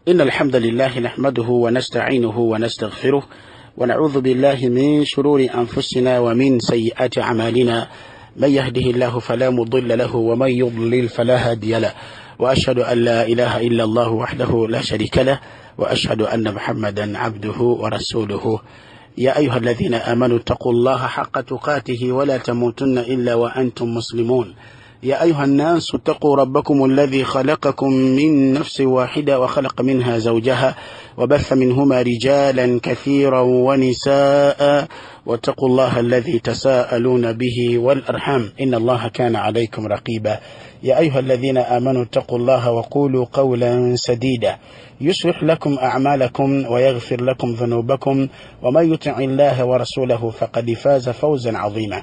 إن الحمد لله نحمده ونستعينه ونستغفره ونعوذ بالله من شرور أنفسنا ومن سيئات أعمالنا، من يهده الله فلا مضل له ومن يضلل فلا هادي له، وأشهد أن لا إله إلا الله وحده لا شريك له، وأشهد أن محمدا عبده ورسوله. يا أيها الذين آمنوا اتقوا الله حق تقاته ولا تموتن إلا وأنتم مسلمون. يا أيها الناس اتقوا ربكم الذي خلقكم من نفس واحدة وخلق منها زوجها وبث منهما رجالا كثيرا ونساء، واتقوا الله الذي تساءلون به والأرحام إن الله كان عليكم رقيبا. يا أيها الذين آمنوا اتقوا الله وقولوا قولا سديدا يصلح لكم أعمالكم ويغفر لكم ذنوبكم، ومن يطع الله ورسوله فقد فاز فوزا عظيما.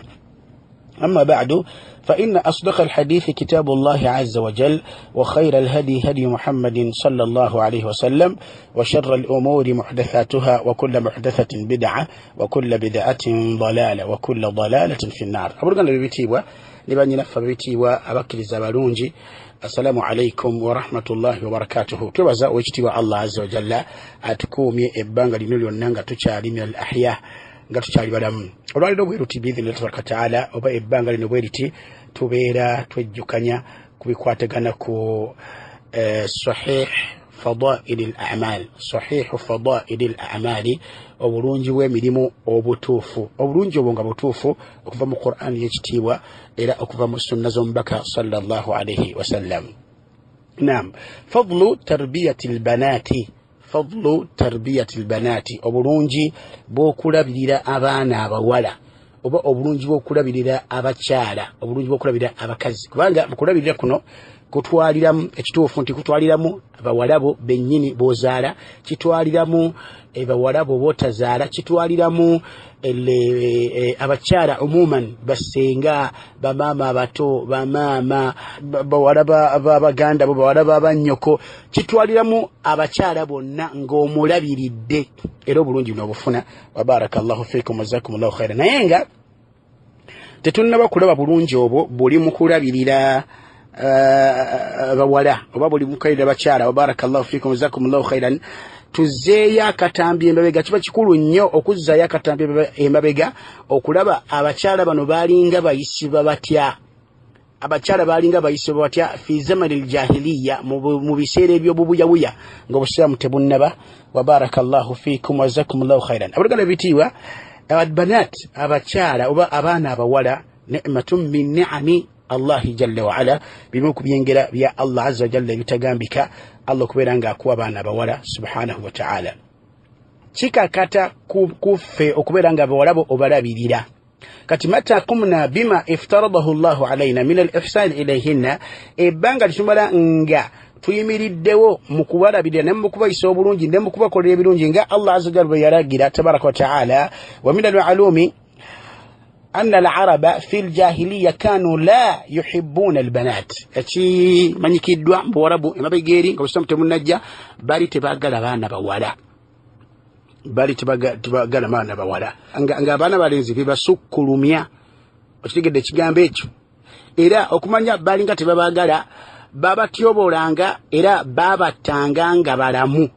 أما بعد، فإن أصدق الحديث كتاب الله عز وجل، وخير الهدي هدي محمد صلى الله عليه وسلم، وشر الأمور محدثاتها، وكل محدثة بدعة، وكل بدعة ضلالة، وكل ضلالة في النار. Abooluganda bebitiibwa ne bannyinaffe ab'ebitiibwa, abakkiriza abalungi, assalamu alaikum warahmatullahi wabarakatuhu. Twebaza owekitiibwa Allah azza wajalla atukuumye ebbanga lino lyonna nga tukyali min al ahya, nga tukyali balamu. Olwaliro bwe luti, biidhinillahi tabaraka wataala, oba ebbanga lino bwe riti, tubeera twejjukanya ku bikwatagana ku sahih fadaili l amal, sahihu fadaili l amali, obulungi bw'emirimu obutuufu, obulungi obwo nga butuufu okuva mu Qur'ani y'ekitiibwa era okuva mu sunna z'omubaka sallallahu alaihi wasallam. Nam, fadlu tarbiyati lbanati, fadlu tarbiyati lbanati, obulungi bw'okulabirira abaana abawala oba obulungi bw'okulabirira abakyala, obulungi bw'okulabirira abakazi, kubanga mu kulabirira kuno kutwaliramu, ekituufu nti kutwaliramu bawalabo bennyini b'ozaala, kitwaliramu bawalabo b'otazaala, kitwaliramu abakyala umuman, basenga, bamaama abato, bamaama, bawala babaganda bo, bawala babannyoko, kitwaliramu abakyala bonna ng'omulabiridde, era obulungi buno obufuna. Wabaraka llahu fikum wajazakum llahu khaira. Naye nga tetunnaba kulaba bulungi obwo buli mu kulabirira bawala oba buli mukalira bakyala, wabaraka llahu fikum wajazakum llahu khairan, tuzzeeyo akatambi emabega. Kiba kikulu nnyo okuzzaayo akatambi emabega okulaba abakyala bano baalinga bayisibwa batya, abakyala baalinga bayisibwa batya fi zamani ljahiliya, mu biseera ebyobubuyabuya nga obusiraamu tebunnaba. Wabaraka llahu fikum wajazakum llahu khairan. Abooluganda bitiibwa, albanat, abakyala oba abaana abawala, nimatun min niami Allahi jalla waala, bimu ku byengera bya Allah azza wajalla ebitagambika, Allah okubeera ng'akuwa abaana abawala subhanahu wataala. Kikakata kuffe okubeera nga abawala bo obalabirira. Kati mata kumna bima iftaradahu llahu alaina min al ihsani ilayhinna, ebbanga litumala nga tuyimiriddewo mu kubalabirira ne mu kubayisa obulungi ne mu kubakolera ebirungi nga Allah azza wajalla bwe yalagira tabaraka wataala. Wa min almalumi أن العرب في الجاهلية كانوا لا يحبون البنات. Ekimanyikiddwa mu Buwarabu emabega eri nga obusiraamu tebunnajja, baali tebaagala baana bawala, baali tebaagala baana bawala, ng'abaana balenzi bebasukkulumya. Okitegedde ekigambo ekyo? Era okumanya baalinga tebabaagala, babatyobolanga era babattanga nga balamu.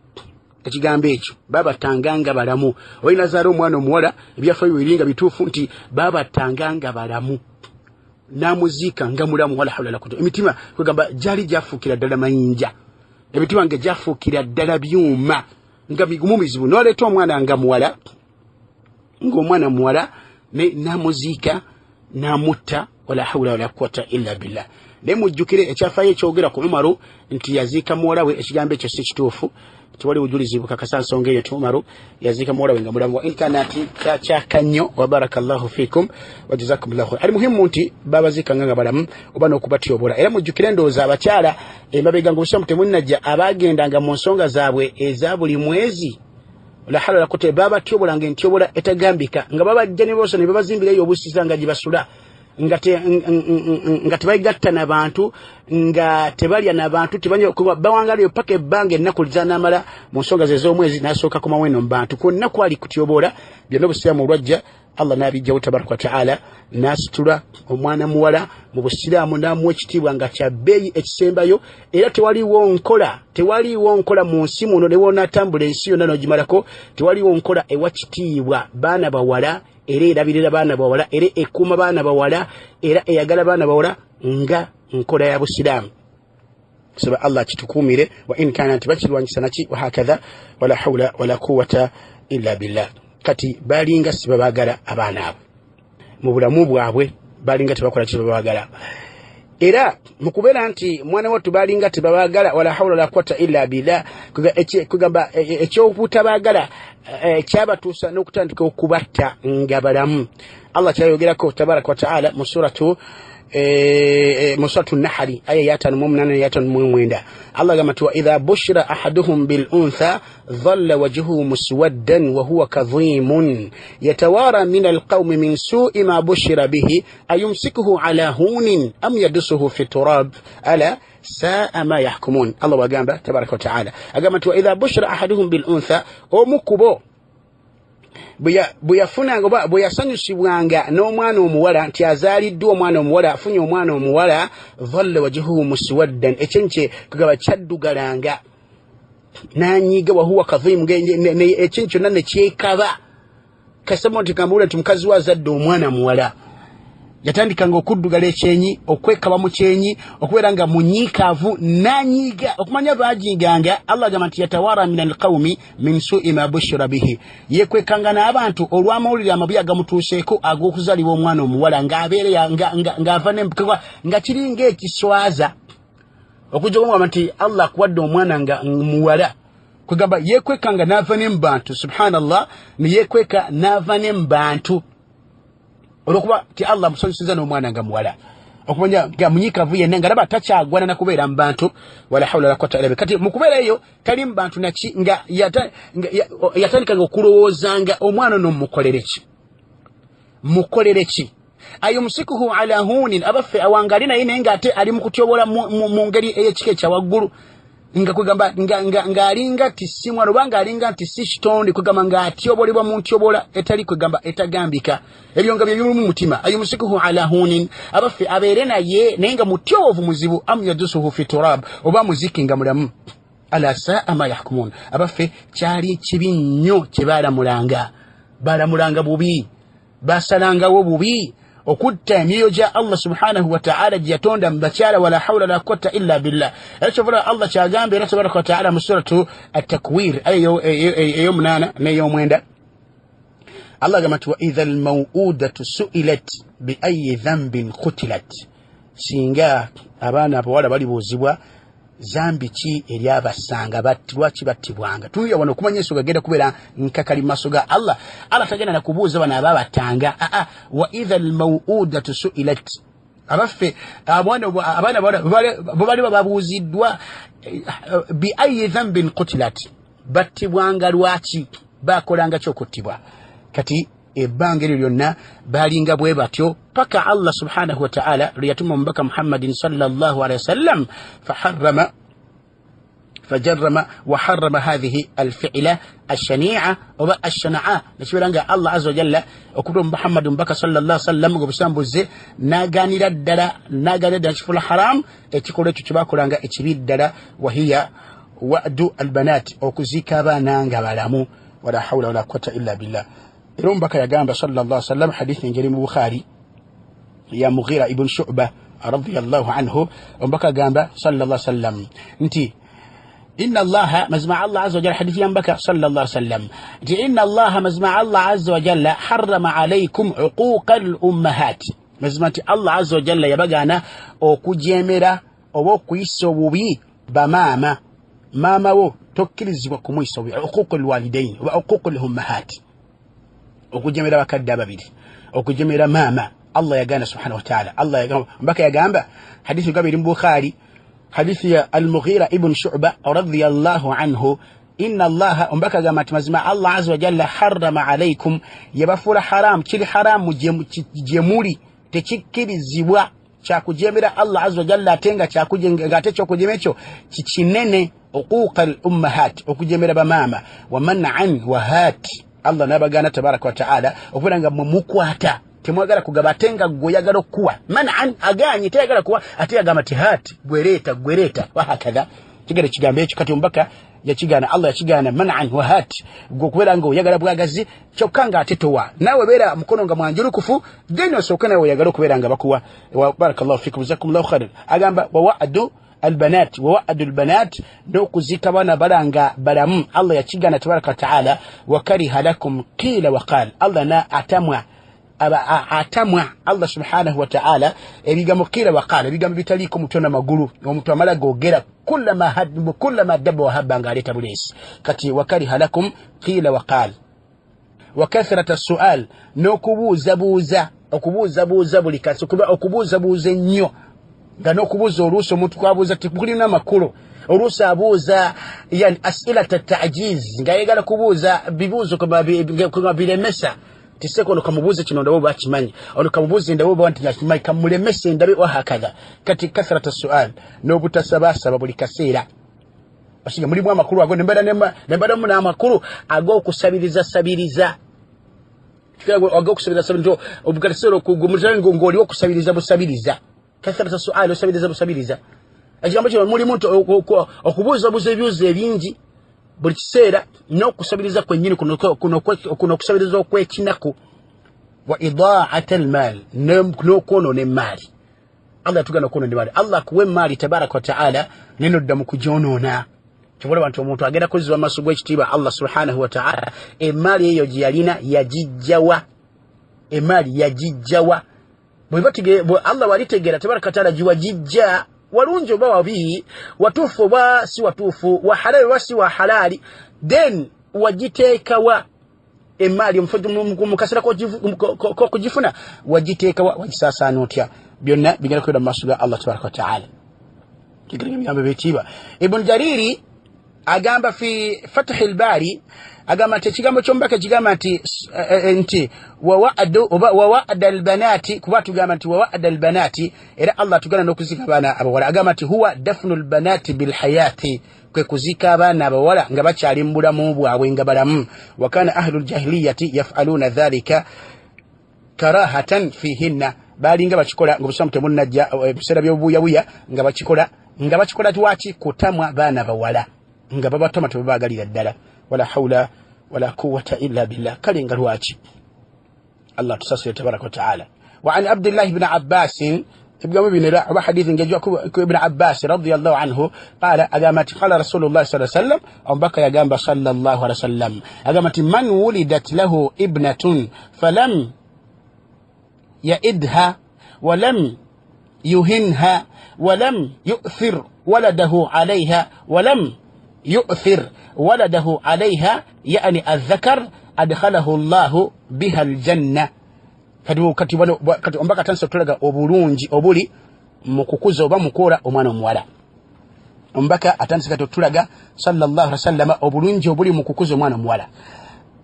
Ekigambo ekyo, babattanga nga balamu. Olina zaala omwana omuwala, ebyafayo biri nga bituufu nti babattanga nga balamu, namuziika nga mulamu. Wala hawla wala quwwata. Emitima kwegamba gyali gyafuukira ddala mayinja, emitima nga gyafuukira ddala byuma, nga migumu mizibu. Noleeta omwana nga muwala, ng'omwana muwala, namuziika, namutta. Wala hawla wala quwwata illa billah. Naye mujjukire ekyafaayo ekyogera ku Umaru nti yaziika muwala we, ekigambo ekyo si kituufu, tewali bujulizi bukakasa nsonga eyo nti Umaru yaziika muwala we nga mulamu, wa inkanati kyakyaka nnyo. Wabaraka llahu fikum wajazakum llahu. Ali muhimu nti babaziikanga nga balamu oba n'okubatyobola. Era mujjukire, endowooza abakyala emabega nga obusiraamu temunnajja, abagendanga mu nsonga zaabwe eza buli mwezi, la hawla wala quwwata, babatyobolanga entyobola etagambika, nga babajja ne bosa ne babazimbirayo obusiisa nga gye basula, nga tebayigatta nabantu, nga tebalya nabantu, bawangalayo paka ebbanga ennaku lizanamala mu nsonga ze ez'omwezi, nasooka komawo eno mu bantu. Kwonna kwali kutyobola. Byonna obusiraamu olwajja Allah n'abijjawo tabaraka wataala, n'asitula omwana muwala mu busiraamu n'amuwa ekitiibwa nga kya bbeeyi ekisembayo. Era tewaliwo nkola, tewaliwo nkola mu nsi muno, ne wonaatambula ensi yonna n'ogimalako, tewaliwo nkola ewa kitiibwa baana bawala, era erabirira baana bawala, era ekuuma baana bawala, era eyagala baana bawala nga nkola ya busiraamu. Saba Allah kitukuumire, wa in kana nti bakirwanyisa naki wahakadha, wala haula wala quwata illa billah. Kati balinga sibabaagala abaana abo mu bulamu bwabwe, balinga tebakola kibabaagala. Era mu kubeera nti mwana wattu balinga tebabaagala, wala haula wala quwata illa billah, kugamba ekyobutabaagala kyabatuusa n'okutandika okubatta nga balamu. Allah kyayogerako tabaraka wataala mu suratu Nahali aya ya 58 ya 59, Allah agamba nti wa idha bushira ahaduhum bil untha dhalla wajhuhu muswaddan wa huwa kadhimun yatawara min alqawmi min su'i ma bushira bihi ayumsikuhu ala hunin am yadusuhu fi turab ala saa ma yahkumun. Allah wagamba tabaraka wataala agamba nti wa idha bushira ahaduhum bil untha, omukubo bwe yafunanga oba bwe yasanyusibwanga n'omwana omuwala nti azaaliddwa omwana omuwala, afunye omwana omuwala, dhalla wajhuhu muswaddan, ekyenyi kye kugaba kyaddugalanga n'anyiiga, wahuwa kadhimu, ekyenyi kyonna ne kyekaba. Kasaba nti kambuulira nti mukazi we azadde omwana muwala, yatandikanga okuddugala ekyenyi, okwekaba mu kyenyi, okubeera nga munyiikaavu n'anyiiga okumanya baajinganga. Allah agamba nti yatawara min alqawmi min sui ma bushira bihi, yekwekanga n'abantu olw'amawulire amabi agamutuuseeko ag'okuzaalibwa omwana omuwala, ng'abeere ng'ava nga kiringa ekiswaza okujja okumugamba nti Allah akuwadde omwana nga muwala. Kugamba yekwekanga n'ava ne mu bantu, subhanallah, ne yekweka n'ava ne mu bantu olwokuba ti Allah amusanyusiza n'omwana nga muwala, okumanya nga munyiikavu yenna nga laba takyagwana na kubeera mu bantu, wala hawla wala quwwata illa billah. Kati mu kubeera eyo tali mu bantu naki, nga yatandikanga okulowoozanga omwana ono mukolere ki, mukolere ki, ayumsikuhu ala hunin, abaffe awangali naye naye ng'ate ali mu kutyobola mu ngeri ey'ekika ekyawaggulu, nga kugamba ng'alinga nti si mwana oba ng'alinga nti si kitonde, kugamba ng'atyobolebwa mu ntyobola etali kugamba etagambika. Ebyo nga bye biri mu mutima. Ayumsikuhu ala hunin, abaffe abeere naye naye nga mutyobovu muzibu, am yadusuhu fi turab, oba muziki nga mulamu, ala saa ma yahkumun. Abaffe kyali kibi nnyo kye baalamulanga, baalamulanga bubi, basalangawo bubi okutta emyoyo gya Allah subhanahu wataala gye yatonda mu bakyala, wala hawula wala quwwata illa billah. Era kyovula Allah kyagamba era tabaraka wataala mu suratu Atakwir aya ey'omunaana n'ey'omwenda, Allah agamba nti wa idha almawudatu suilat biayi dhambin kutilat, singa abaana abawala balibuuzibwa zambi ki eryabasanga, lwaki battibwanga. Tuya wano okumanya ensonga egenda kubeera nkakali mu maaso ga Allah. Allah tagenda nakubuuza bano ababattanga. Aa, wa idha almawudatu suilat, abaffe abaana bwe baliba babuuziddwa biayi dhambin kutilat, battibwanga lwaki, bakolanga ki okuttibwa. Kati ebbanga eryo lyonna balinga bwe batyo paka Allah subhanahu wataala lwe yatuma omubaka Muhammadin sallallahu alaihi wasallam, faharrama fajarrama waharrama hathihi alfiila alshania oba alshanaa, nekibeera nga Allah aza wajalla okutuma Muhammadi omubaka sallallahu sallam nga obusiraamu buzze n'agaanira ddala, n'agaanira ddala kifuula haramu ekikolwa ekyo kyebakolanga ekibi ddala, wahiya wadu albanat, okuziika abaana nga balamu, wala hawula wala quwata illa billah. Era omubaka yagamba sallallahu sallam, hadithi engeri mu Bukhari ya Mughira ibn Shuba radiyallahu anhu, omubaka agamba sallallahu sallam nti inna allaha, mazima Allah azza wajalla, hadithi ya mbaka sallallahu sallam nti inna allaha, mazima Allah azza wajalla harrama alaikum uquqa al ummahat, mazima nti Allah azza wajalla yabagaana okujemera oba okuyisa obubi bamaama. Maama wo tokkirizibwa kumuyisa obubi, uququ lwalidain oba uququ lummahat, okujemera bakadde ababiri, okujemera maama. Allah yagaana subhanahu wataala. Allah yagamba, mbaka yagamba hadithi gaba eri mu Bukhari, hadithi ya Almughira ibn Shuba radiyallahu anhu, inna allaha, omubaka agamba nti mazima Allah aza wajalla harrama alaikum, yabafuula haramu, kiri haramu gye muli, tekikkirizibwa kyakujemera Allah aza wajalla, ate nga ate kyokujema ekyo kikinene, uquqa al ummahat, okujemera bamaama, wa manan wahat. Allah n'abagaana tabaraka wa taala okubeera nga mwe mukwata, temwagala kugaba, ate nga gwe oyagala okukuwa. Manan aganye, teyagala kuwa, ate yagamba ti hat gwereeta, gwereeta, wahakadha. Kigere kigambo ekyo kati omubaka yakigaana, Allah yakigaana manan wahat, gwe okubeera nga oyagala bwagazi kyokka nga ate towa. Naawe beera mukono nga mwanjulukufu, then osooke nawe oyagala okubeera nga bakuwa. Barakallahu fikum, jazakumullahu khairan. Agamba wawadu albanat, wawadu albanat, n'okuziika abaana bala nga balamu, Allah yakigaana tabaraka wataala. Wakariha lakum qila waqal, Allah na atamwa atamwa Allah subhanahu wa ta'ala ebigambo qila waqala, ebigambo bitaliiko mutwe n'amagulu, omuntu amala googera kullama dabba wahabba nga aleeta buleesi. Kati wakariha lakum qila waqal wa kathrata sual, n'okubuuzabuuza, okubuuzabuuza buli kasi, okubuuzabuuza ennyo, nga n'okubuuza oluusi omuntu kwabuuza tekulina makulu. Oluusi abuuza yani asilata tajiz, nga ayagala kubuuza bibuuzo nga biremesa. Tiseko ono kamubuuze kino ndabe oba akimanyi, ono kamubuuze ndabe oba nti akimanyi, kamulemese ndabe, wahakadha. Kati kathrata sual, n'obutasabaasaba buli kaseera. Basiga mulimu amakulu ago, nembeeramu n'amakulu ag'okusabiriza sabiriza, ag'okusabiriza sabiriza, obukaseera ng'oliwo okusabiriza busabiriza. Kathrata sual, osabiriza busabiriza. Ekigambo kino mulimu nti okubuuzabuuza ebibuuzo ebingi buli kiseera n'okusabiriza kwennyini kuno okusabiriza okw'ekinaku. Wa idaata almaal, n'okwonoona emmaali. Allah yatugana okwonoona emmaali. Allah akuwa emmaali tabaraka wataala, nenodda mu kugyonoona. Kyova nti omuntu agenda kuzzibwa maaso gw'ekitiibwa Allah subhanahu wataala, emmaali eyo gye yalina yagijjawa, emmaali yagijjawa. Allah walitegeera tabaraka wataala giwagijja walungi oba wabi, watuufu oba si watuufu, wa halali oba si wa halali, then wagiteekawa emmaali mu kaseera k'okugifuna, wagiteekawa, wagisaasaana otya? Byonna bigenda kubeera mu maaso ga Allah tabaraka wataala. Ebigambo byekitiibwa Ibn Jariri agamba fi Fatihi lbaari, agamba nti ekigambo ky'omubaka ekigamba nti nti wawa'ada albanati, kuba tugamba nti wawa'ada albanati, era Allah atugana n'okuzika abaana abawala. Agamba nti huwa dafnu lbanati bilhayati, kwe kuziika abaana abawala nga bakyali mu bulamu bwabwe nga balamu. Wakana ahlu ljahiliyati yafaluuna dhalika karahatan fihinna, balinga bakikola nga obusiramu tebunnajja, ebiseera by'obubuyabuya nga bakikola, nga bakikola lwaki? Kutamwa baana bawala, nga babatama tebabaagalira ddala. Wala haula wala quwata illa billah. Kale nga lwaki? Allah tusasire tabaraka wataala. Wa an Abdillahi bni Abbasin, ebigambo bino era oba hadithi ngejwa ku Ibn Abbas radiyallahu anhu, qala, agamba nti qala Rasulullah sallallahu alaihi wasallam, omubaka yagamba sallallahu alaihi wasallam, agamba nti man wulidat lahu ibnatun falam yaidha walam yuhinha walam yu'thir waladahu alayha, walam yu'thir waladahu alayha, yani adhakar, adkhalahu Allahu biha aljanna. Kati kati omubaka atandise okutulaga obulungi obuli mu kukuza oba mu kwola omwana omuwala. Omubaka atandise kati okutulaga sallallahu alaihi wasallam obulungi obuli mu kukuza omwana omuwala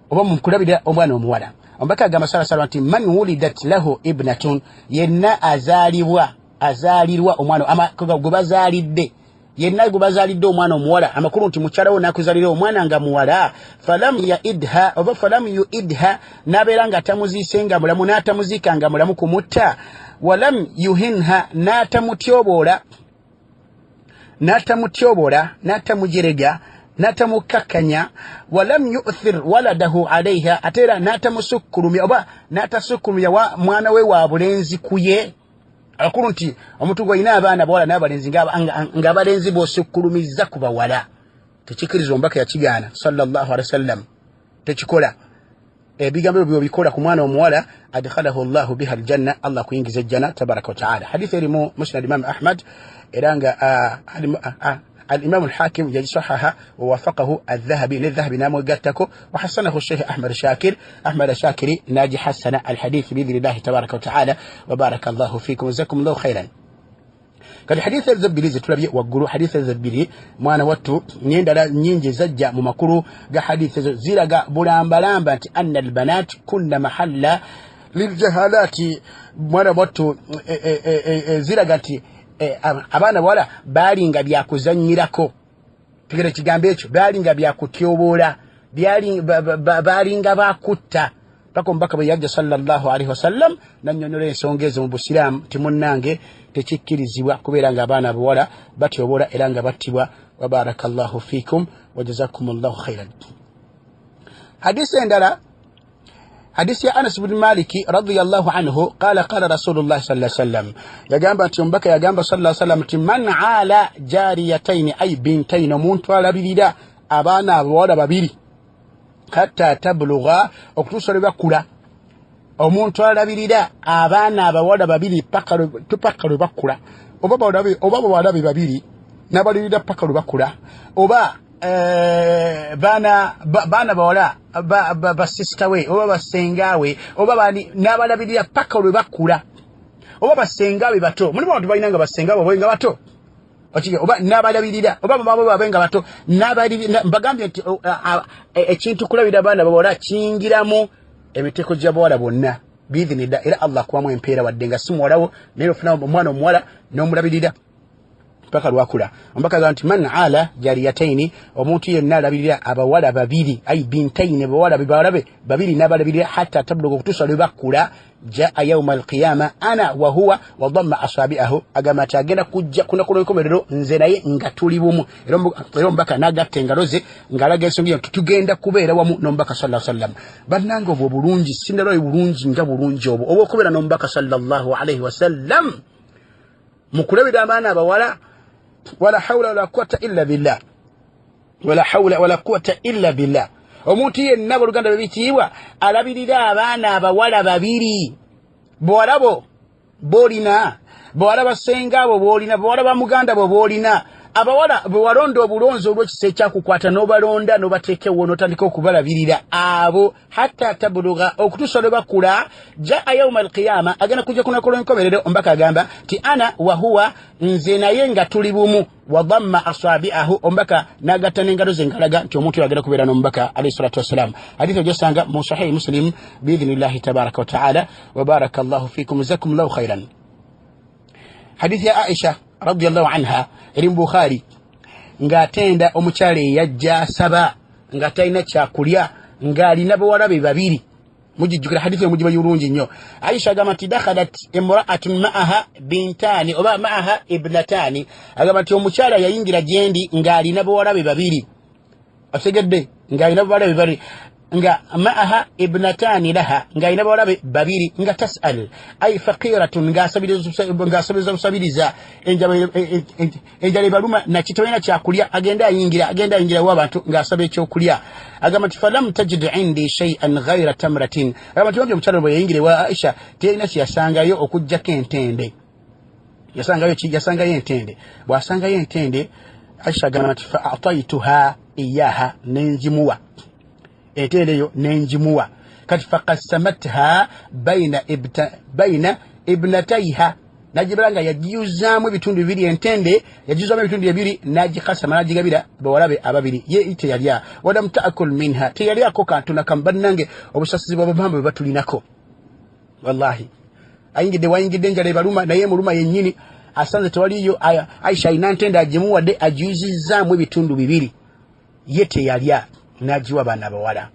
oba mu kulabirira omwana omuwala. Omubaka agamba sallallahu alaihi nti man wulidat lahu ibnatun, yenna azaalibwa, azaalirwa omwana gwe bazaalidde, yenna gwe bazaalidde omwana omuwala, amakulu nti mukyala wo n'akuzaalira omwana nga muwala, falam yaidha oba falam yuidha, n'abeera nga tamuziise nga mulamu, n'atamuziika nga mulamu kumutta, walam yuhinha, n'atamutyoboola, n'atamutyoboola, n'atamujerega, n'atamukakkanya, walam yuthir waladahu alaiha, ate era n'atamusukkulumya oba n'atasukkulumya mwana we wa bulenzi ku ye. Akulu nti omuntu gw'olina abaana bawala n'abalenzi, nga abalenzi bw'osukkulumizza ku bawala, tekikkiriza. Omubaka yakigaana sallallahu alaihi wasallam, tekikola. Ebigambo ebyo byobikola ku mwana omuwala, adkhalahu Llahu biha aljanna, Allah akuyingiza ejjana tabaraka wataala. Hadithi erimu Musnad Imam Ahmad, era nga الإمام الحاكم يصححها ووافقه الذهبي، للذهبي نام وقتكو، وحسنه الشيخ أحمد شاكر، أحمد شاكري ناجي حسن الحديث بإذن الله تبارك وتعالى. وبارك الله فيكم وجزاكم الله خيرا. Kati hadithi ezo ebbiri zetulabye waggulu, hadithi ezo ebbiri mwana wattu n'endala nnyingi zajja mu makulu ga hadithi ezo, ziraga bulambalamba nti anna albanat kunna mahalla liljahalati. Mwana wattu, ziraga nti abaana bawala baalinga byakuzanyirako, tegera ekigambo ekyo, baalinga byakutyoboola, Baalinga bakutta paka omubaka bwe yajja sallallahu alaihi wasallam nannyonnyola ensonga ezo mu Busiraamu ti munnange tekikkirizibwa kubeera nga abaana abawala batyobola era nga battibwa. Wabarakallahu fikum wajazakum llahu khairan. Hadisi endala, hadisi ya Anas bni Maliki radiallahu anhu, qala qala Rasulullahi sa sallam, yagamba nti omubaka yagamba sa sallam nti man ala jariyataini ay bintaini, omuntu alabirira abaana abawala babiri hatta tablugha, okutuusa lwe bakula. Omuntu alabirira abaana abawala babiri paka lwe bakula, oba bawala be babiri n'abalabirira paka lwe bakula, oba baana bawala basisita we oba basengawe oba bani n'abalabirira paka lwe bakula, oba basengawe bato, mulimu abantu balina nga basengawe babe nga bato, oba n'abalabirira oba babo babe nga bato. Mbagambye nti ekintu kulabirira abaana bawala kiyingiramu emiteeko gy'abawala bonna biidhinidda, era Allah akuwamu empeera wadde nga si muwalawo, naye ofuna omwana omuwala n'omulabirira paka lwakula. Omubaka agamba nti man ala jariyataini, omuntu yenna alabirira abawala babiri, ai bintaini, abawala be babiri n'abalabirira hatta tabluga, okutuusa lwe bakula, jaa yauma alqiyama ana wahuwa wadamma asabiahu, agamba nti agenda kujja kunaku lw'enkomerero nze naye nga tuli bumu. Era omubaka n'agatta engalo ze ng'alaga ensonga eyo nti tugenda kubeera wamu n'omubaka sallallahu sallam. Bannange, obwo bulungi sindalayo bulungi nga bulungi obwo obw'okubeera n'omubaka sallallahu alaihi wasallam mu kulabira abaana abawala. Wala hawula wala quwata illa billah, wala hawula wala quwata illa billah. Omuntu yenna, boluganda bebitiibwa, alabirira abaana abawala babiri, bawala bo boolina, bawala basenga abo boolina, bawala ba muganda bo boolina, abawala bwe walonda obulonzi olw'ekisa ekyakukwata n'obalonda n'obateekewo n'otandika okubalabirira abo hatta tabuluga, okutuusa lwe bakula, jaa yauma alqiyama, agenda kujja kunaku lw'enkomerero. Omubaka agamba nti ana wahuwa, nze naye nga tuli bumu, wadamma asabiahu, omubaka n'agatta n'engalo ze ngalaga nti omuntu oyo agenda kubeera n'omubaka alaihi salatu wassalam. Hadithi ogyosanga mu Sahihi Muslim biidhinillahi tabaraka wataala. Wabaraka llahu fikum, jazakum llahu khairan. Hadithi ya Aisha radiallahu anha eri mu Bukhari, ng'atenda omukyala eyajja asaba nga talina kyakulya ng'alina bawala be babiri. Mugijjukira hadithi eyo, mugimanyi bulungi nnyo. Aisha agamba nti dakhalat imraatun maaha bintani oba maaha ibnatani, agamba nti omukyala yayingira gyendi ng'alina bawala be babiri, otegedde, ng'alina bawala be babiri, nga maaha ibnatani laha, ng'alina bawala be babiri, nga tasal ay faqiratun, ng'asabiriza busabiriza, enjala ebaluma naki, tebalina kyakulya, agenda ayingira, agenda ayingira wa abantu ng'asaba ekyokulya. Agamba nti falam tajid indi shay'an ghaira tamratin, agamba nti omukyala bwe yayingira ewa Aisha teyalina kyeyasangayo okugjako entende. Yasangayo ki? Yasangayo entende. Bw'asangayo entende, Aisha agamba nti fa ataituha iyaha, nenjimuwa entende eyo, nenjimuwa. Kati fakasamatha baina ibnataiha, nagibala nga yagiyuzaamu ebitundu bibiri, entende yagiyuzaamu ebitundu bibiri, nagikasama nagigabira bawala be ababiri, ye teyalya. Walam taakul minha, teyalyako kantu nakamu. Bannange, obusasizi bwabamama bwe batulinako, wallahi, ayingidde wayingidde enjala ebaluma, naye muluma yennyini, asanze tewaliyo. Aisha alina ntende agimuwadde, agiyuzizaamu ebitundu bibiri, ye teyalya, n'agiwa abaana abawala.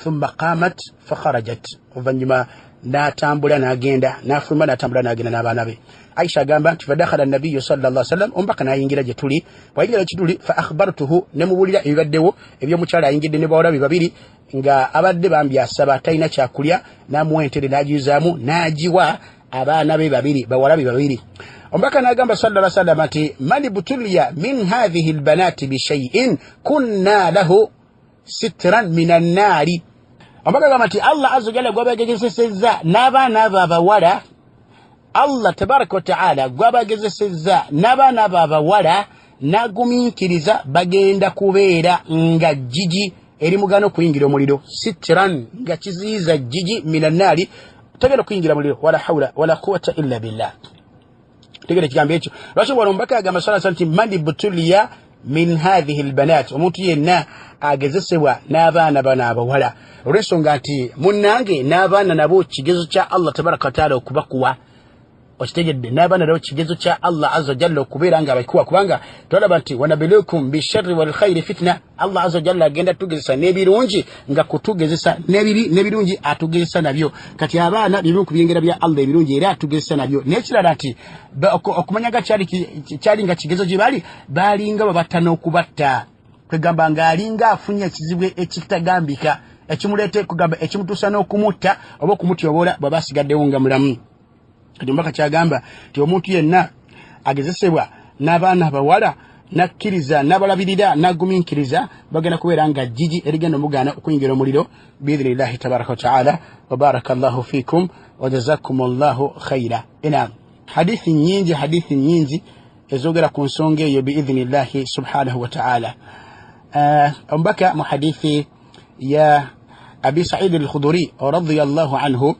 Thumma qamat fakharajat, oluvannyuma n'atambula n'agenda, n'afuluma n'atambula n'agenda n'abaana be. Aisha agamba nti fadakhala nabiyu salla sallam, omubaka n'ayingira gye tuli. Bw'ayingira gye tuli, fa akhbartuhu, ne mubuulira ebibaddewo eby'omukyala ayingidde ne bawala be babiri, nga abadde bambi asaba talina kyakulya, n'amuwa entende n'agiyuzaamu n'agiwa abaana be babiri, bawala be babiri. Omubaka n'agamba salla sallama nti man ibtuliya min hathihi lbanati bishaiin kunna lahu sitran min annaari. Omubaka agamba nti Allah azza wajalla gwabagezesezza n'abaana abo abawala, Allah tabaraka wataala gwabagezesezza n'abaana abo abawala n'agumiikiriza, bagenda kubeera nga jjigi erimugana okuyingira omuliro. Sitran, nga kiziyiza jjigi, min annaari, tagenda kuyingira muliro. Wala haula wala quwata illa billah. Tegera ekigambo ekyo. Lwaki wano omubaka agamba sala nti man ibtuliya min hathihi lbanat, omuntu yenna agezesebwa n'abaana bano abawala, olw'ensonga nti munnange n'abaana nabo kigezo kya Allah tabaraka wataala okubakuwa. Okitegedde? N'abaana nabo kigezo kya Allah azza wajalla okubeera nga abakikuwa, kubanga twalaba nti wanabilukum bisharri walkhairi fitna. Allah azza wajalla agenda tugezesa n'ebirungi nga kutugezesa n'ebibi, n'ebirungi atugezesa nabyo. Kati abaana bibimu ku byengera bya Allah ebirungi era atugezesa nabyo. N'ekirala nti okumanya nga kyali nga kigezo gye bali, baalinga babatta n'okubatta, kwegamba ng'alinga afunye ekizibu ekitagambika ekimuleeta, kugamba ekimutuusa n'okumutta oba okumutyoboola bw'aba asigaddewo nga mulamu. Kati omubaka kyagamba nti omuntu yenna agezesebwa n'abaana abawala nakkiriza n'abalabirira n'agumiikiriza, bagenda kubeera nga jjiji erigenda omugaana okuyingira omuliro biidhinillahi tabaraka wataala. Wabaraka llahu fikum wajazakum llahu khaira. Enam, hadithi nyingi, hadithi nyingi ezogera ku nsonga eyo biidhinillahi subhanahu wataala. Omubaka mu hadithi ya Abi Saidi Alkhuduri radiyallahu anhu,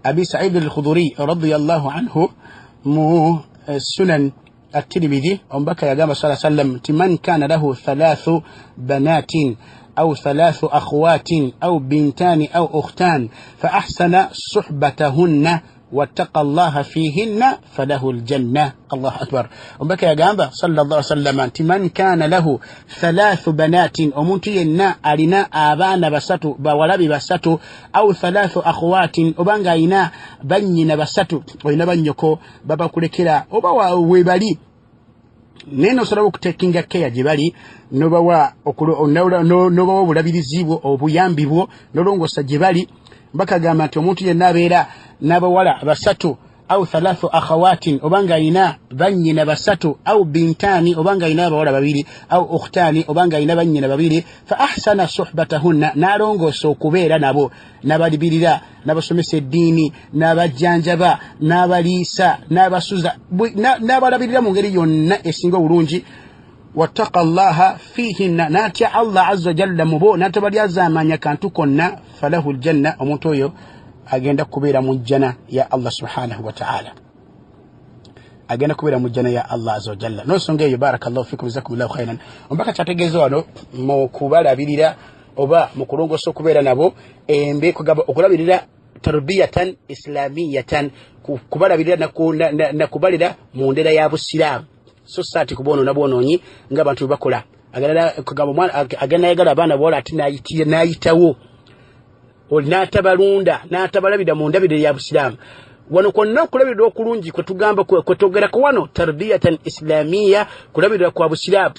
Abi Saidi Alkhuduri radiyallahu anhu mu Sunan At-Tirmidhi, omubaka yagamba sa sallam nti man kana lahu thalathu banatin au thalathu akhwatin au bintani au ukhtan fa ahsana suhbatahunna wattaqa llaha fihinna falahu ljanna. Allahu akbar! Omubaka yagamba sallallahu sallama nti man kana lahu thalathu banatin, omuntu yenna alina abaana basatu, bawalabi basatu, au thalathu akhwatin, oba nga alina bannyina basatu, olina bannyoko babakulekera oba webali, naye nosobola okutekinga keya gye bali, nobawa obulabirizi bwo, obuyambi bwo, nolongoosa gye bali. Bakagamba nti omuntu yenna abeera n'abawala basatu, au thalathu akhawatin, oba nga alina bannyina basatu, au bintani, oba nga alina abawala babiri, au ukhtani, oba nga alina bannyina babiri, fa ahsana suhbatahunna, n'alongoosa okubeera nabo, n'abalibirira, n'abasomesa eddiini, n'abajjanjaba, n'abaliisa, n'abasuza, n'abalabirira mu ngeri yonna esinga obulungi, wattaqa llaha fihinna, n'atya Allah azza wajalla mubo, n'atabalyazaamanya kantu konna, falahu ljanna, omuntu oyo agenda kubeera mu jjana ya Allah subhanahu wataala, agenda kubeera mu jjana ya Allah azza wajalla. N'ensonga eyo, barakallahu fikum, jazakumullahu khairan. Omubaka kyategeeza wano mu kubalabirira oba mu kulongoosa okubeera nabo embe, kugamba okulabirira tarbiyatan islamiyatan, kubalabirira nakubalira mu ndera ya busiraamu, so saati kubwonoona bwonoonyi ng'abantu bwe bakola. Agenda ayagala abaana bawala ate n'ayitawo n'atabalunda n'atabalabira mu ndabirira ya busiraamu. Wano kwonna okulabirira okulungi kwetugamba kwetwogerako wano tarbiyatan islamiya, kulabirira kwa busiraamu.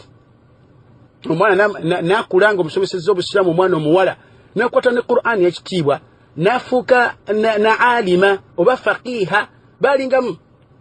Omwana nakula nga omusomesezza obusiraamu, omwana omuwala nakwata ne Qur'ani ekitiibwa, nafuuka na alima oba faqiha. Balingamu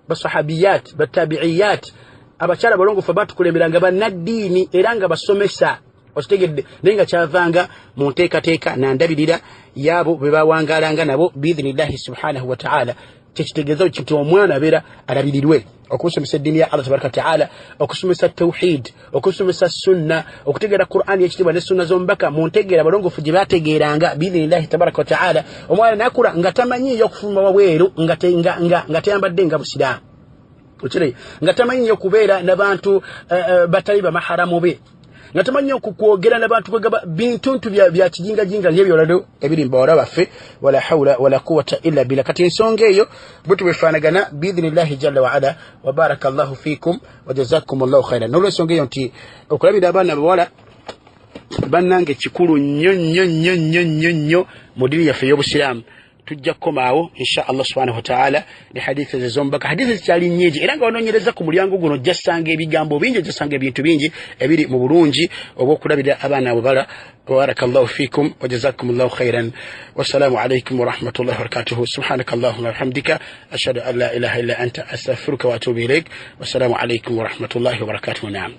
basahabiyat, batabiiyat, abakyala balongofu batukulemberanga bannaddiini era nga basomesa. Okitegedde? Naye nga kyavanga mu nteekateeka nandabirira yaabo be bawangalanga nabo biidhinillahi subhanahu wataala. Kyekitegeeza nti omwana abeera alabirirwe okusomesa eddiini ya Allah tabaraka wataala, okusomesa tawhid, okusomesa sunna, okutegeera Qur'ani ekitiibwa ne sunna z'omubaka mu ntegeera abalongofu gye bategeeranga biidhinillahi tabaraka wataala. Omwana nakula nga tamanyiiyo okufuluma wabweru nga tayambadde nga busiraamu, okire, nga tamanyiiyo okubeera n'abantu batali bamaharamu be, nga tamanyi okukwogera n'abantu kwegaba bintuntu bya kijingajinga ng'ebyolalo ebiri mu bawala baffe. Wala haula wala quwata illa billah. Kati ensonga eyo bwe tubwefaanagana biidhinillahi jalla waala. Wabaraka llahu fikum wajazakum llahu khairan. N'olwensonga eyo nti okulabira abaana bawala, bannange, kikulu nnyo nnyo nnyo nnyo nnyo nnyo mu ddiini yaffe ey'obusiraamu. Tujja kukomaawo insha Allah subhanahu wataala ne hadithi ezo ez'omubaka. Hadithi zikyali nyingi, era nga wanoonyereza ku mulyango guno ojjasanga ebigambo bingi, ojjasanga ebintu bingi ebiri mu bulungi obw'okulabirira abaana abo bala. Barakallahu fikum wajazakum llahu khairan, wassalamu alaikum warahmatullahi wabarakatuhu. Subhanaka allahuma wabihamdika, ashhadu an la ilaha illa anta, astaghfiruka wa atubu ilaik. Wassalamu alaikum warahmatullahi wabarakatuhu. Naam.